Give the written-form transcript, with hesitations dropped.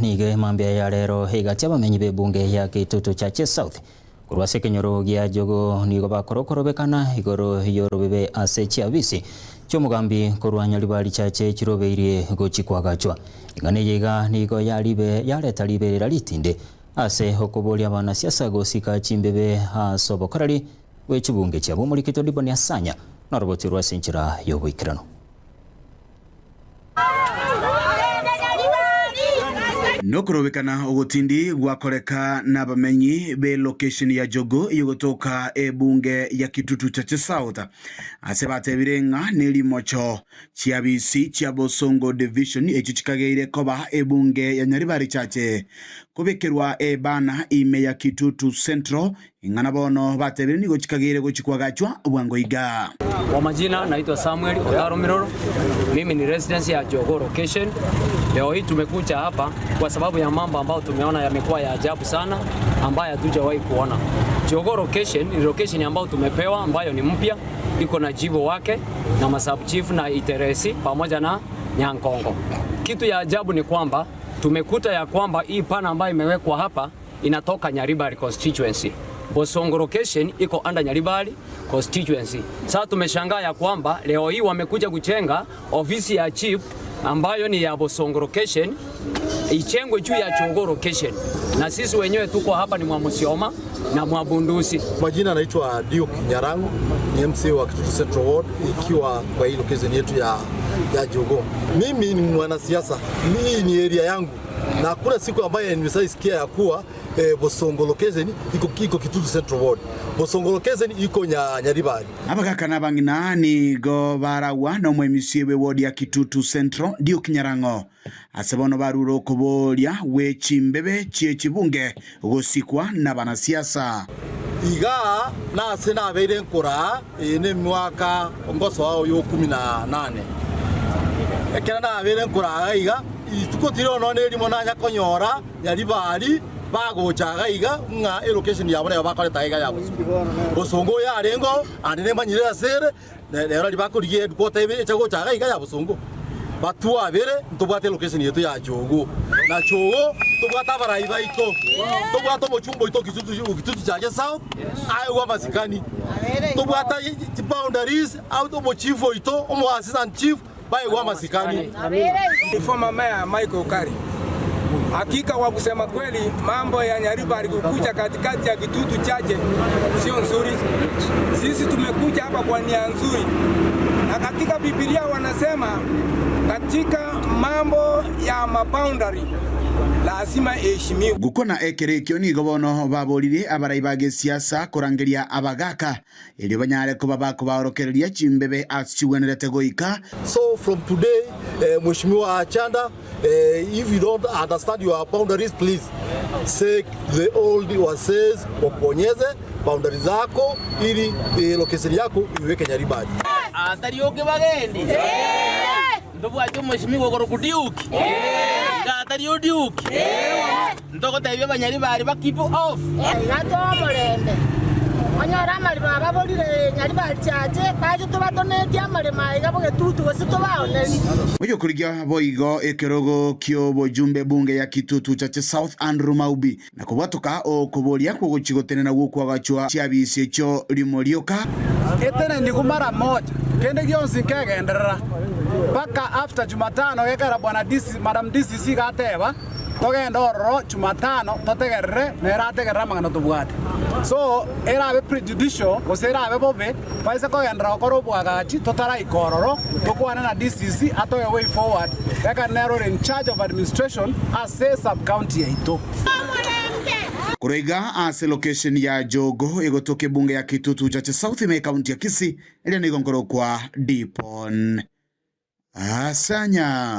nigo mambia ya rero egati abamenyi b'ebunge ya Kitutu Chache South korwa ase ekenyoro gia Jogoo nigo bakora okorobekana igoro y'orobebe ase chiabisi chi'omogambi korwa Nyaribari Chache chirobeirie gochi kwagachwa. Eng'ana eye iga nigo yaribe yareta riberera ritinde ase okoboria abanasiasa gosika chimbebe ase obokoreri bwe chibunge chiabo. Omorikito Diboni Asanya noroboti orwo ase enchera y'oboikeranu. Nokorobekana ogotindi gwakoreka nabamenyi be location ya Jogoo eyogotoka ebunge ya Kitutu Chache South ase batebire ng'a nerimocho chiabisi chia Bosongo Division echio chikageire koba ebunge ya Nyaribari Chache kobekerwa ebana ime ya Kitutu Central Ing'ana bono batebire nigo chikageire gochia koagachwa bwango iga. Kwa majina naitwa Samuel Otaro Miroro, mimi ni residence ya Jogoo location. Leo hii tumekuja hapa kwa sababu ya mambo ambayo tumeona yamekuwa ya ajabu sana ambayo hatujawahi kuona. Jogoo location ni location ambayo tumepewa ambayo ni mpya, iko na jibo wake na masub chief na Iteresi pamoja na Nyankongo. Kitu ya ajabu ni kwamba tumekuta ya kwamba hii pana ambayo imewekwa hapa inatoka Nyaribari constituency. Bosongo location iko under Nyaribari constituency. Sasa tumeshangaa ya kwamba leo hii wamekuja kujenga ofisi ya chief ambayo ni ya Bosongo location ichengwe juu ya Jogoo location, na sisi wenyewe tuko hapa ni Mwamusioma na Mwabundusi. Majina anaitwa Duke Nyarango, ni MC wa Kitutu Central Ward, ikiwa kwa hii location yetu ya, ya Jogoo. Mimi ni mwanasiasa, mimi ni area yangu na hakuna siku ambayo nimeshaisikia ya kuwa eh, Bosongo location iko, iko Kitutu Central Ward. Bosongo location iko nya, Nyaribari. Abagaka na abang'ina nigo baragwa nomoemisia bwe ward ya Kitutu Central Duke Nyarango ase bono barure okoboria gwe chimbebe chie chibunge gosikwa nabanasiasa. Igaa nase nabeire nkoraa, eye nemwaka ngosoa oyo okumi na nane. Ekero nabeire nkoraa iga, rituko tiriho nonya nerimo nanya konyora Nyaribari bagocha iga iga ng'a elocation yabo nero bakoreta iga ya bosongo. Bosongo oyo arenge oo, ande nemanyire ase ere, nero aria bakorigia headquarter ebe echa gocha iga iga ya bosongo. Batwabere ntobwate elocation yaito ya Jogoo, na Jogoo ntobwate abarai baito, ntobwate omochumba oito o Kitutu o Kitutu Chache South, aegwe amasikani. Ntobwate chiboundaries, omochief oito, omo assistant chief, baegwe amasikani. Former Mayor Michael Okari. Hakika kwa kusema kweli, mambo ya Nyaribari kukuja katikati ya Kitutu Chache sio nzuri. Sisi tumekuja hapa kwa nia nzuri, na katika Biblia wanasema katika mambo ya maboundary lazima iheshimiwe. Gokwana ekero ekio nigo bono baboririe abarai ba gesiasa korangeria abagaaka Erio banyare koba bakobaorokereria chimbebe ase chigwenerete goika. So from today eh, Mheshimiwa Chanda eh, if you don't understand your boundaries please seek the old wases wakuonyeze boundaries zako ili eh, location yako iweke Nyaribari. Atari oke bagendi ntobwate omoshimiwa okorokwa Duke iga atari o Duke Ntogotebia abanyaribari ba keep off. Iga toe omorembe, onyore amaremo ababorire nyaribari chiache, bache tobatonetie amaremo aya iga bogetutu gose tobaonerie. Oyokorigia boigo ekerogo ki'obojumbe bunge ya Kitutu Chache South Andrew Maubi na kobwatoka okoboria kw'ogochia gotenena gw'okoagachwa chiabisi echio rimo rioka. Etenenigwe mara moja, kende gionsi nkegenderera mpaka after Jumatano gekera bwana DC, Madam DCC iga ateba. Togende ororo Jumatano totegerere, nere ategerere amang'ana tobwate. So, erabe prejudicial gose erabe bobe, baise kogenderera gokora oboagachi totaraika ororo, tokwane na DCC atoe way forward, ekero nere ore in charge of administration ase esub county yaito. Korwa iga ase location ya Jogoo egotoka ebunge ya Kitutu Chache South ime ekaunti ya Kisii, eria nigo nkorokwa Dipon Asanya.